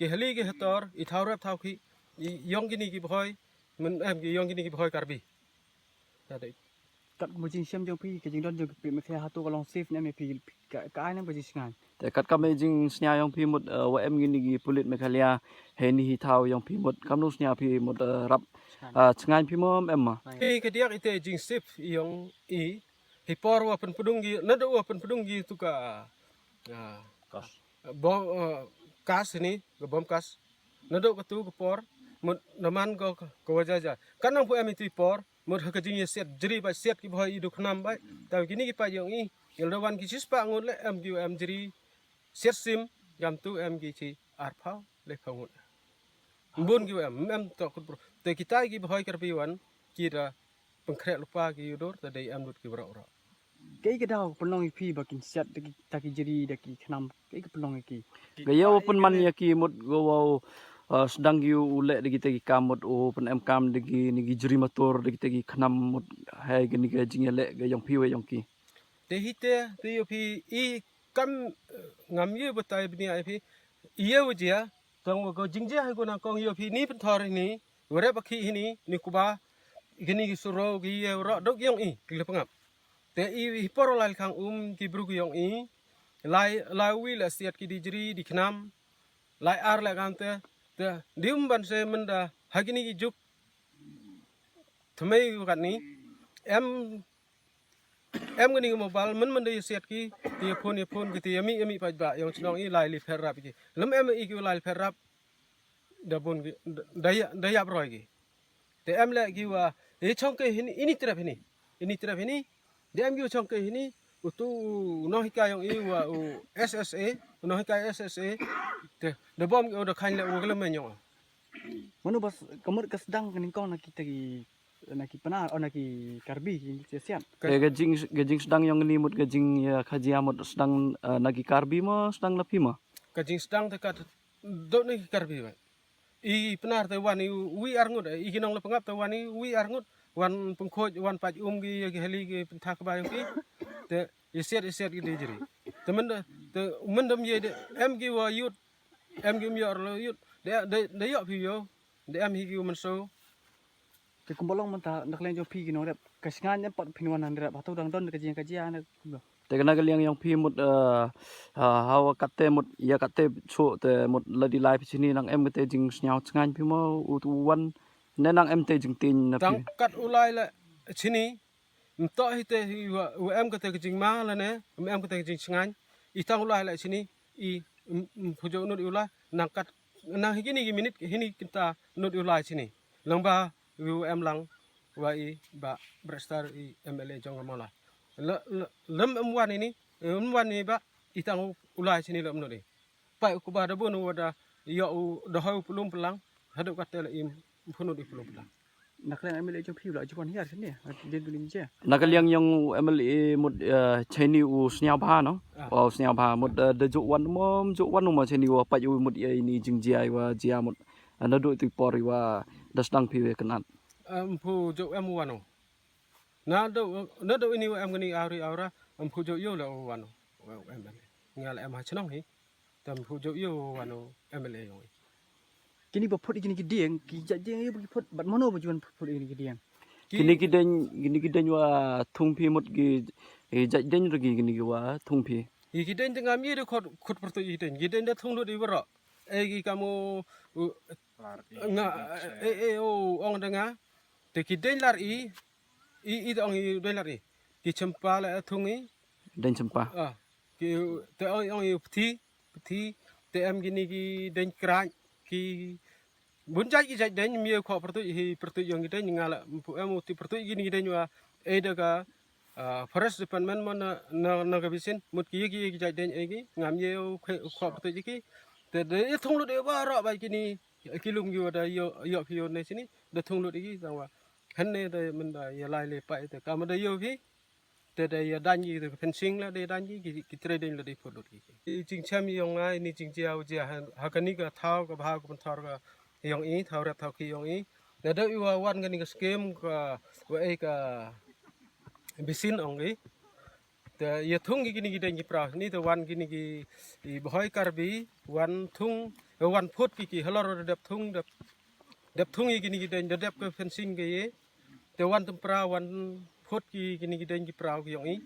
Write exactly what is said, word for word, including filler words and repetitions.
ki hali ki hator, i thaw rep thaw khih, i yong kini ki bhoi, men em ki yong kini ki bhoi Karbi. Ka dei. Katkum ka jingshem jong phi, ka jingdon jong ka phi, me phi hato ka long safe ne me phi ka, ka ai ne ka jingsngain. Te katkam i jingsngain jong phi mut, eh, wa em kini ki pulit Meghalaya, heini hi thaw jong phi mut, kamno sngain phi mut, eh, rap, eh, sngain phi mo em ma. Ei, ka diak ite jing safe jong i, hi por wa pynpdung ki, naduh wa pynpdung ki tu ka, ah, kas. Bom, eh, kas ni, ka bom kas. Naduh ka tu ka por, mut naman ko ka waja ja. Kan nang pu em itu i por, mut ha ka jingïasiat jri ba siat ki bhoi i dukhnam ba. Taw kini ki pa jong i, ngel da wan ki shispa ngut le em ki em jri. Siat sim, gam tu em ki chi arphaw, le phaw ngut. Mbun ki em, em to kut bro. Te kita ki bhoi Karbi wan, ki da pengkhreh lupa ki yudur, te dei em lut ki bro bro. Kaei ka daw pynlong ïa phi ba kin siat da ki, da ki jri da ki khnam, kaei ka pynlong ïa ki? Ka ïa u pynman ïa ki mut go wow, uh, sdang ki u leh da kita ki kam mut u pynem kam da ki ni ki jri matur da kita ki khnam mut hai ka ni ka jingïaleh ka jong phi wa jong ki. Te hi te, te ïa phi i kam, eh, ngam ïa batai bni ai phi. Ïa u jia, tang wa ko jingjia hai ko na kong ïa phi ni pynthor ni, wa rep ba khi hini, ni kuba, kini ki suro ki ïa ro dok yong i, ki le pangap. Te i, i por lai khang um ki bru ki yong i, lai, lai wi la siat ki di jri, di khnam, lai ar la kan te, te, di um ban se menda, ha kini ki juk, tmei kat ni, em, em kini ki mobile, men menda ïa siat ki, te ïa phone, ïa phone ki, te ïa mi, ïa mi paj ba, yong chnong i, lai li pher rap ki. Lem em i ki lai li pher rap, da bun ki, da, da ïa, da ïa broi ki. Te em le ki wa, e chong ke hini, ini trep hini. Ini trep hini. De em ki u chong ke hini, u tu u nong hikai yong i wa u S S A, u nong hikai S S A. Te, da bom ki u da khain le u gele men yong. Manu bas, kamut ka sdang ka ningkong na kita ki, na ki Pnar, o na ki Karbi, ki siat. Ka, ka jing, ka jing sdang yong ni mut ka jing ïa ka jia mut sdang, eh, na ki Karbi ma, sdang la phi ma? Ka jing sdang te ka dot ni ki Karbi ba. I Pnar te wan i wi ar ngut, i ki nong le pangap te wan i wi ar ngut, wan pengkhoj, wan paj um ki, ki heli ki pynthak ba yong ki, te i siat, i siat ki di jri. Te men de, te men dem ye de, em ki wa yut, em ki um yor le yut, de, de, de yok phi yo, de em hi ki u men so. Te kumba long mynta, na ka liang jong phi ki nongrep, ka sngain em pat phin wan hynrep, hato dang don ka jing ka jia na kumba. Te kane ka liang yong phi mut, eh, ha, ha wa katte mut, ïa katte chu te mut la di lai phi chini nang em kate jingsngaw sngain phi mo u tu wan, ne nang em te jingtieng na phi. Tang kat u lai la chini, mto hi te hi wa, wa em kate ka jingma la ne, em kate ka jingsngain, i tang u lai la chini, i, m, m, phujo nud i u lai, nang kat, nang hi kini ki minit, hini kita nud i u lai chini. Lang ba, wi u em lang, wa i ba Brexter i M L A jong ka Mawlai. Le, le, lem em wan ini, em wan ini ba, i tang u, u lai chini lem nud i. Pai u kuba da bun u da, ïa u da hoi u pulum pelang, haduh kate le im, punu di pulum pelang. Na ka liang M L A jong phi u la ju wan hiar kane, ha, den du lim je. Na ka liang yong u M L A mut, eh, chini u sniaw bha no? Ah. Wa u sniaw bha mut, eh, da juk wan mom, juk wan mom chini wa paj u mut ïa ini jingjia wa jia mut. Naduh tu i por i wa da sdang phi wa kynat. Em, phu juk em wan u. Naduh, naduh ini wa em kani awri awra, em phu juk ïa u la u wan u. Wa u M L A. Nga la em ha chnong hi. Te em phu juk ïa u wan u M L A yong i. Kini ba phut kini ki dieng, ki jait dieng ïa ba ki phut, bad mano ba juan phut kini ki dieng. Ki kini ki deng, kini ki deng wa thung phi mut ki, ki jait deng regi kini ki wa thung phi. Ki, ki deng te ngam ïa de khot, khot pyrtuit ki deng. Ki deng da thung lut i baroh. E ki kamu, u, nga, e, e, o, ong da nga. Te ki deng lar i, i, i te ong i deng lar i. Ki chempa la thung i. Deng chempa. Ah, ki, te ong, ong i pthi, pthi, te em kini ki deng kraj, ki, bun jait ki jait deng, mi khot pyrtuit, hi pyrtuit yong ki deng, nga la, mpu em u ti pyrtuit kini ki deng wa, e da ka, ah, forest department mo na, na, na ka bisin, mut ki, ki, ki jait deng e ki, ngam ïa u khe, khot pyrtuit ki, te de, e thung lut e wa ro ba kini, ki lum ki wa da ïoh, ïoh phi ïoh ne sini, da thung lut e ki, tang wa, hynne da, men da, ïa lai le pa e te, ka ma da ïoh phi, te da ïa dang ki, te fencing la da dang ki, ki, ki trading la da phut lut ki. I jingchem yong nga, ini jingjia u jia ha, ha kani ka thaw, ka bha ka pynthor ka yong i, thaw rep thaw ki yong i. Naduh i wa wan kani ka scheme ka, wa e ka bisin ong i. Te ïa thung ki kini ki deng ki pra, ni te wan kini ki, i bhoi Karbi, wan thung Te wan phut ki ki halor da dep thung, dep, dep thung ïa kine ki deiñ, da dep ka fencing ka ïa. Te wan tympra, wan phut ki kine ki deiñ ki praw ki ïong i.